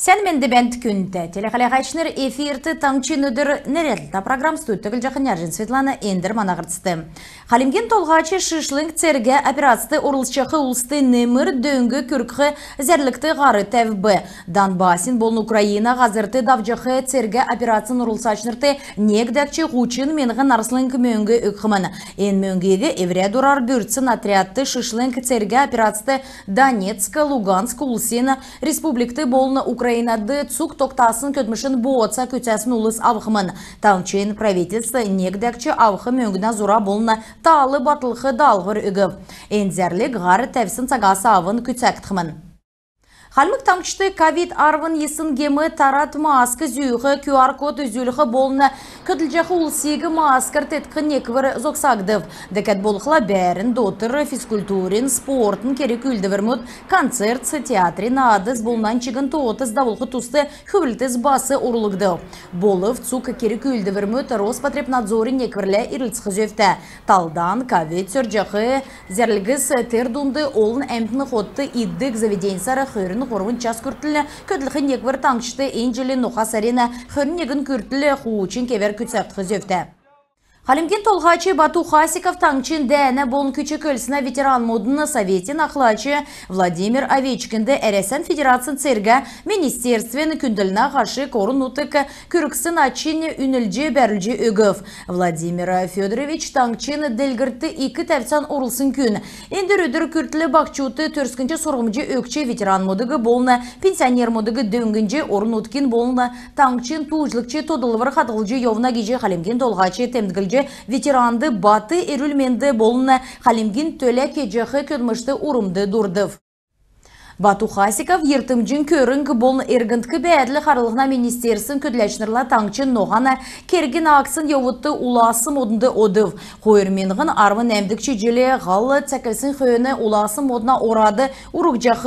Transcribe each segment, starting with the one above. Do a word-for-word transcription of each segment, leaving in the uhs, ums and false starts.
Сән менд бәәнт, күндтә телехәләгәчнр! Эфирт «Таңһчин өдр» нерәдлтә программ. Студьд Төглҗәхнә Ярҗин Светлана. Эндр мана һарцд. Хальмгин Толһач шишлң цергә операцд орлцҗах улст немр дөң күргх зәрлгт һар тәвв. Донбассин болн Украина һазрт давҗах цергә операцин орлцачнрт нег дәкҗ һучн миңһн арслң мөңг өгхмн. Эн мөңгиг эврә дурар бүрдсн отрядт шишлң цергә операцд Донецк, Луганск улсин республикт болн Украинад цуг тогтасн көдлмшин бооца күцәсн улс авхмн. Таңһчин правительств нег дәкҗ авх мөңгнә зура болн таал батлх даалһвр өгв. Эн зәрлг һар тәвсн цагас авн күцәгдхмн. Хальмг Таңһчд ковид арвн йисн гем тарад, маск зүүх, QR-код үзүлх болн көдлҗәх улсиг маскар теткх неквр зогсагдв. Дәкәд болхла бәәрн дотр физкультурин, спортын керг-үүлдврмүд, концертс, театрин наадс болн нань чигн тоотс давулх туст хүврлтс бас орулгдв. Болв цуг керг-үүлдврмүд Роспотребнадзорин некврлә ирлцх зөвтә. Талдан ковид сөрҗәх зәрлгс, тер дунд олн әмтн хотд иддг заведеньсар хөрн һурвн час күртл көдлх неквр Таңһчд эн җил ноха сарин хөрн негн күртл хуучн кевәр күцәгдх зөвтә. Хальмгин Толһач Бату Хасиков Таңһчин дәәнә болн күч-көлснә ветеранмудын советин ахлач Владимир Овечкинд Әрәсән Федерацин цергә министерствин күндллһнә хашик орн-нутгт күргсн ачинь үнлҗ, бәрүлҗ өгв. Владимир Федорович таңһчин делгрлтд ик тәвцән орулсн күн. Эндр өдр күртл баһчудт төрскнч сурһмҗ өгч, ветеранмудыг болн пенсионермудыг дөңнҗ, орн-нутгин болн таңһчин тууҗлгч тодлвр хадһлҗ йовна гиҗ Хальмгин Толһач темдглҗ, ветеранд бат эрүл-менд болн Хальмгин төлә кеҗәх көдлмшт урмд дурдв. Бату Хасиков йиртмҗин көрң болн эргндк бәәдл харлһна министерствин көдләчнрлә таңһчин ноһана кергин акцин йовудт улас моднд одв. Хойр миңһн арвн нәәмдгч җил һал цәклсн хөөн улас модна орад урһҗах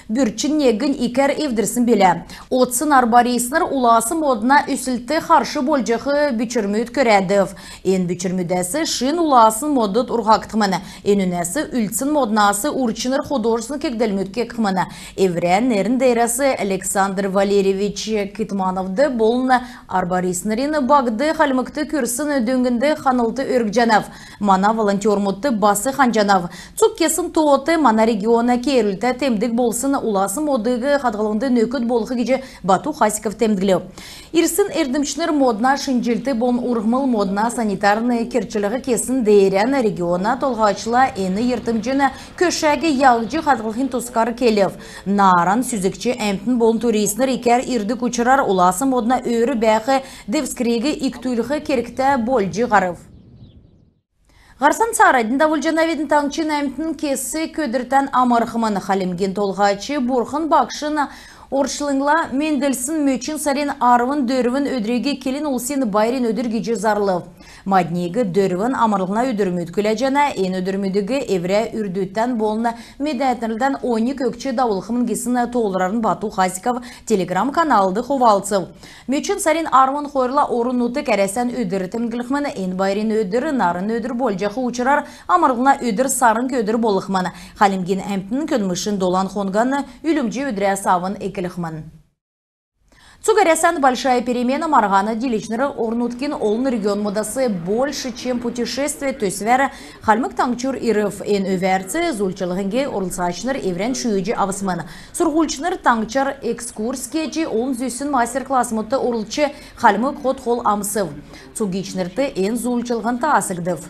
бүрчн негнь икәр эвдрсн билә. Одсн арбористнр улас модна өслтд харш болҗах бүчрмүд көрәдв. Эн бүчрмүдәс шин уласн модд урһагдхмн. Энүнәс үлдсн моднас урчнр художественн кегдлмүд кегдхмн. Эврән нерн деерәс Александр Валерьевич Китмановд болн арбористнрин багд Хальмгт күрсн дөңгәнд ханлт өргҗәнәв. Мана волонтермудт бас ханҗанав. Цуг кесн тоот мана региона кеерүлтә темдг болсн улас модыг хадһллһнд нөкд болх гиҗ Бату Хасиков темдглв. Ирсн эрдмчнр модна шинҗллт болн урһмл модна санитарн керчлһ кесн деерән региона толһачла эн йиртмҗин көшәг яһҗ хадһлхин тускар келв. Нааран сүзгч әмтн болн туристнр икәр ирдг учрар улас модна өөр бәәх девскриг икдүлх кергтә болҗ һарв. Һарцан цааранднь давулҗанавидн. Таңһчин әмтн кесг өдртән амрхмн. Хальмгин Толһач Бурхн Багшин орчлңла мендлсн мөчн сарин арвн дөрвн өдриг келн улсин байрин өдр гиҗ зарлв. Мадниг дөрвн амрлһна өдрмүд күләҗәнә. Эн өдрмүдиг эврә үрдүдтән болн медәтнртән оньг өгч давулхмн гисн тоолврарн Бату Хасиков Telegram-каналд хувалцв. Мөчн сарин арвн хойрла орн-нутг Әрәсән өдр темдглхмн. Эн байрин өдр нарн өдр болҗах учрар амрлһна өдр сарң өдр болхмн. Хальмгин әмтн көдлмшин долан хонган үлмҗ өдрәс авн эклхмн. Цуг Әрәсән «Большая перемена» марһана дииләчнр орн-нутгин олн регионмудас «Больше, чем путешествие» төсвәр Хальмг Таңһчур ирв. Эн өвәрц зуульчллһиг орлцачнр эврән шүүҗ авсмн. Сурһульчнр таңһчар экскурс кеҗ, олн зүсн мастер-классмудт орлцҗ, хальмг хот-хол амсв. Цуг гиичнрт эн зуульчллһн таасгдв.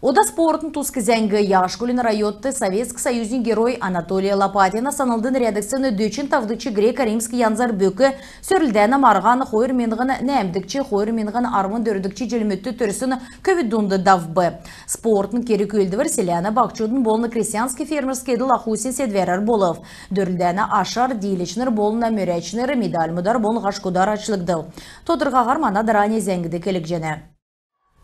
Ода спортын туск зәңг. Яшкулин районд Советск Союзин Герой Анатолий Лопатина санлд нерәдгдсн дөчн тавдгч грек-римск янзар бөк сөрлдәнә марһан хойр миңһн нәәмдгч, хойр миңһн арвн дөрвдгч җилмүдт төрсн көвүд дунд давв. Спортын керг-үүлдвр селәнә баһчудын болн крестьянск-фермерск эдл-ахусин седвәрәр болв. Дөрлдәнә ашар дииләчнр болн мөрәчнр медальмудар болн һашкудар ачлгдв. Тодрхаһар мана дарани зәңгд келгдҗәнә.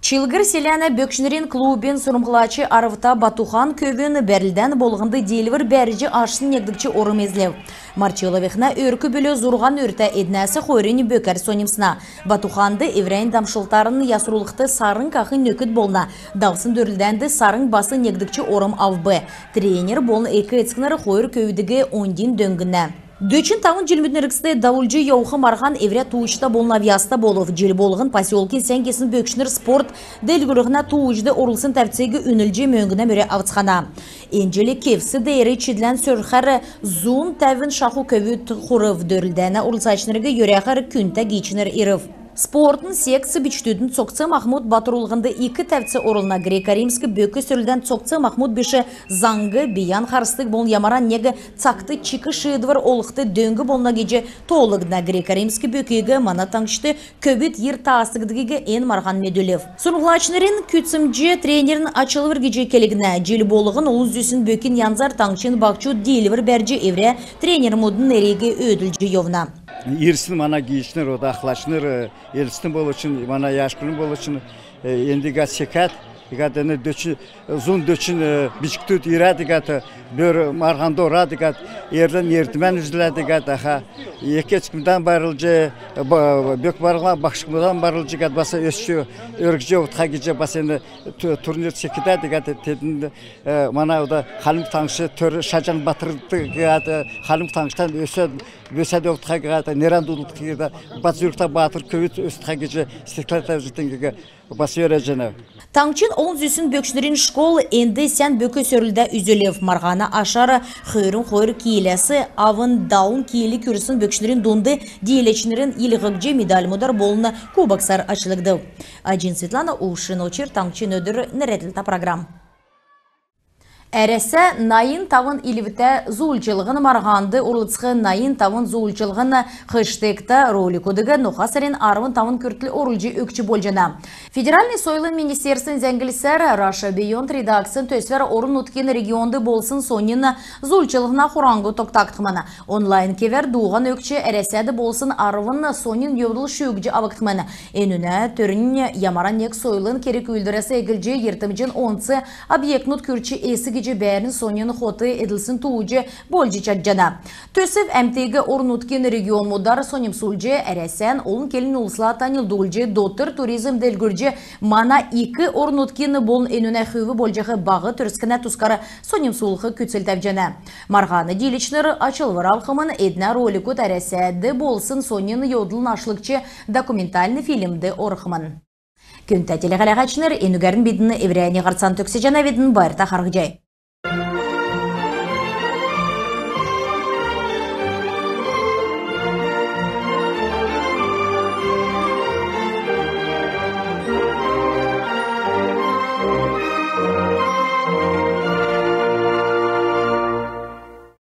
Чилгр селәнә бөкчнрин клубин сурһмҗлач арвта Батухан көвүн бәрлдән болһнд диилвр бәрҗ, ашсн негдгч орм эзлв. Марчиловихна өрк-бүл зурһан үртә, эднәс хойрнь бөкәр соньмсна. Батуханд эврәннь дамшлтарн ясрулхд сарң ахнь нөкд болна. Давсн дөрлдәнд сарң бас негдгч орм авв. Тренер болн эк-эцкнр хойр көвүдиг оньдин дөңннә. Дөчн тавн җилмүдин эргцд давулҗ йовх марһан эврә тууҗта болн авъяста болв. Җил болһн поселкин сән гисн бөкчнр спорт делгрүллһнә тууҗд орулсн тәвциг үнлҗ, мөңгнә мөрә авцхана. Эн җил кевс деер чидлән сөрхәр зун тәвн шаху көвүд хурв. Дөрлдәнә орлцачнриг йөрәхәр күндтә гиичнр ирв. Спортын секц бичкдүдин цогц-махмуд батрулһнд ик тәвц орулна. Грек-римск бөк сөрлдән цогц-махмуд биш заң, бийән харсдг болн ямаран нег цагт чик шиидвр олхд дөң болна гиҗ тоолгдна. Грек-римск бөкиг мана таңһчд көвүд йир таасгддгиг эн марһан медүлв. Сурһмҗлачнрин күцәмҗ тренерин ачлвр гиҗ келгднә. Җил болһн олн зүсн бөкин янзар таңһчин баһчуд диилвр бәрҗ, эврә тренермүдин нериг өөдлүлҗ йовна. Ирсн мана гиичнр, ода ахлачнр, э, Элстин болвчн, мана Яшкулин болвчн, э, энд иигәд секәд, иигәд эн дөчн, зун дөчн, э, бичкдүд ирәд, иигәд, э, бөр марһанд орад, иигәд эрлин эрдмән үзүләд, иигәд аха, эк-эцкдән байрлулҗ, э, ба-, бөк марһана багшгудтан байрлулҗ, иигәд бас өсч, өргҗ йовтха гиҗ бас эн ту-, турнир секәд, иигәд теднд, э, мана ода Хальмг Таңһч төр шаҗн батрдг, иигәд, э, Хальмг Таңһчдан өсәд, бөсәд йовтха, иигәд нерән дуудултха, иигәд баһ зүрктә баатр көвүд өстхә гиҗ седклән тәвҗ, тиигәд бас йөрәҗәнәв. Таңһчин олн зүсн бөкчнрин школ энд сән бөк сөрлдә үзүлв. Марһана ашар хөрн хойр киләс авн далн кил күрсн бөкчнрин дунд дииләчнрин йилһгдҗ, медальмудар болн кубоксар ачлгдв. Аҗин Светлана, Увшин Очр, «Таңһчин өдр» нерәдлтә программ. Әрәсә найн тавн илвтә зуульчллһн марһанд орлцх «Найн тавн зуульчллһн» хэштегтә роликудыг ноха сарин арвн тавн күртл орулҗ өгч болҗана. Федеральн сойлын министерствин зәңглсәр, Russia Beyond редакцин төсвәр орн-нутгин регионд болсн соньн зуульчллһна хураңһу тогтагдхмн. Онлайн кевәр дууһан өгч, Әрәсәд болсн арвн соньн йовдл шүүҗ авгдхмн. Энүнә төрнь ямаран нег сойлын керг-үүлдврәс эклҗ, йиртмҗин онц объектмуд күрч эс гиҗ бәәрн соньн хот эдлсн тууҗ болҗ чадҗана. Төсв әмтиг орн-нутгин регионмудар соньмсулҗ, Әрәсән олн келн улсла таньлдулҗ, дотр туризм делгрүлҗ, мана ик орн-нутгин болн энүнә хүв болҗах баһ төрскнә тускар соньмсулх күцл тәвҗәнә. Марһана дииләчнр ачлвр авхмн, эднә роликуд Әрәсәд болсн соньн йовдлын ашлгч документальн фильмд орхмн. Күндтә телехәләһәчнр, энүгәрн бидн эврәннь һарцан төгсәҗәнәвидн. Байрта харһцхай.